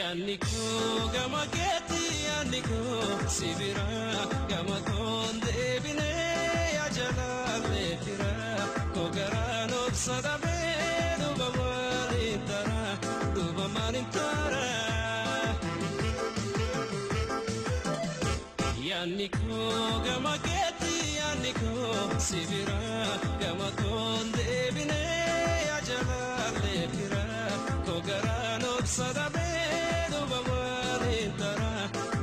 Yaanni koo gama keetti yaanni koo si bira gama koon deebinee yaa jalaalee fira koo garaan obsa dhabee duuba maaliin tara duuba maaliin tara. Yaanni koo gama keetti yaanni koo si bira gama koon deebinee yaa jalaalee fira koo garaan obsa dhabee. Duuba maaliin tara,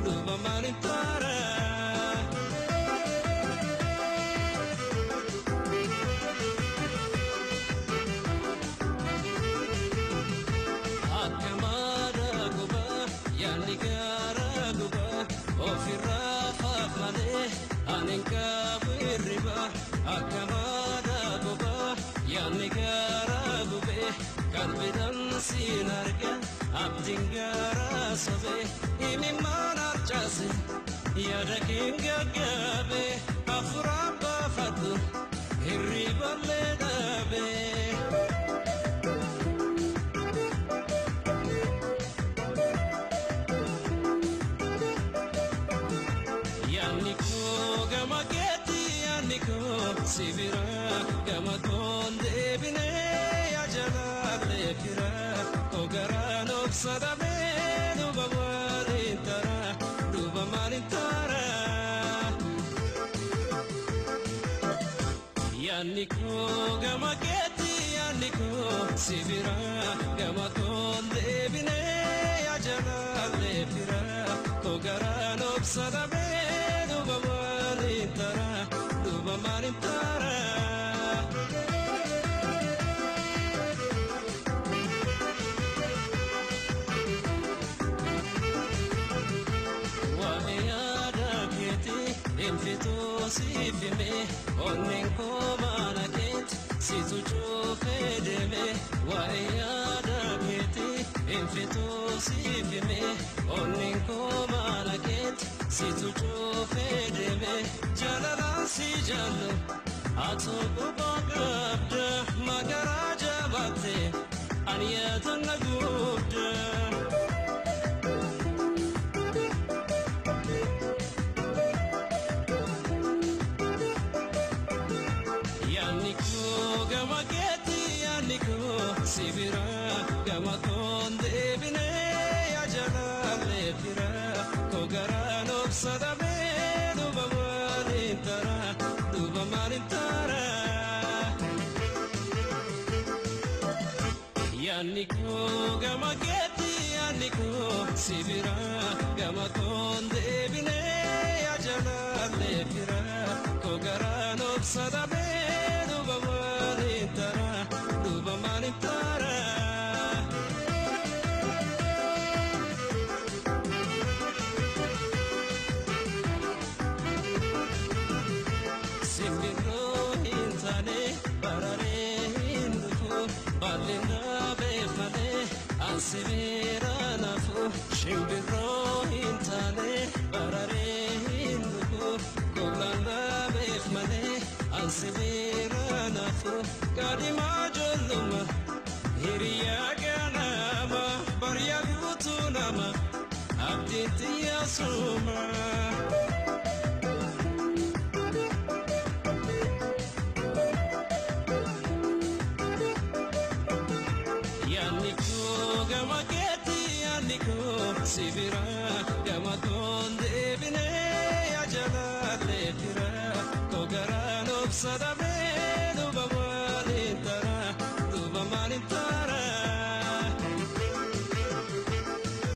duuba maaliin tara. Akka maara gubaa yaadni gaara gubaa ofirraa faaf malee ani hin qabu hirriba. Akka maara gubaa yaadni gaara gubee qalbiidhaan siin arga. Abdiin gaara sobee imimmaan harcaase yaada keen gaggaabe hafuuraan baafadhu hirriballee dhaabe. Yaanni koo gama keetti yaanni koo si bira gama koon deebinee yaa jalaalee fira koo garaan obsa dhabee duuba maaliin tara duuba maaliin tara. Yaanni koo gama keetti yaanni koo si bira gama koon deebinee yaa jalaalee fira koo garaan obsa dhabee duuba maaliin tara duuba maaliin tara. Waa'ee yaada keetii hinfituu siif hime onneen koo mana keetti situ cuufee deeme. Waa'ee yaada keetii hinfituu siif hime onneen koo mana keetti situ cuufee deeme. Jaalalaan si jaallu ati quba qabda magaraa jabaatte ani yaada na gubda. Yaanni koo gama keetti yaanni koo si bira gama koon deebinee yaa jalaalee fira koo garaan obsa dhabee duuba maaliin tara duuba maaliin tara. Yaanni koo gama keetti yaanni koo si bira gama koon deebinee yaa jalaalee fira koo garaan obsa dhabee duuba maaliin tara duuba maaliin tara. Simbirroo hin taane bararee hin dhufu baalli dhaabeef malee ansi bira nafu. Shimbirroo hin taane bararee hin dhufu qollaan dhaabeef malee ansi bira nafu. Kaadhimaa ijoollummaa hiriyaa ganama bariyaa guutuu nama abdiin xiyyaa sooma. Yaanni koo gama keetti yaanni koo si bira gama koon deebinee yaa jalaalee fira koo garaan obsa dhabee.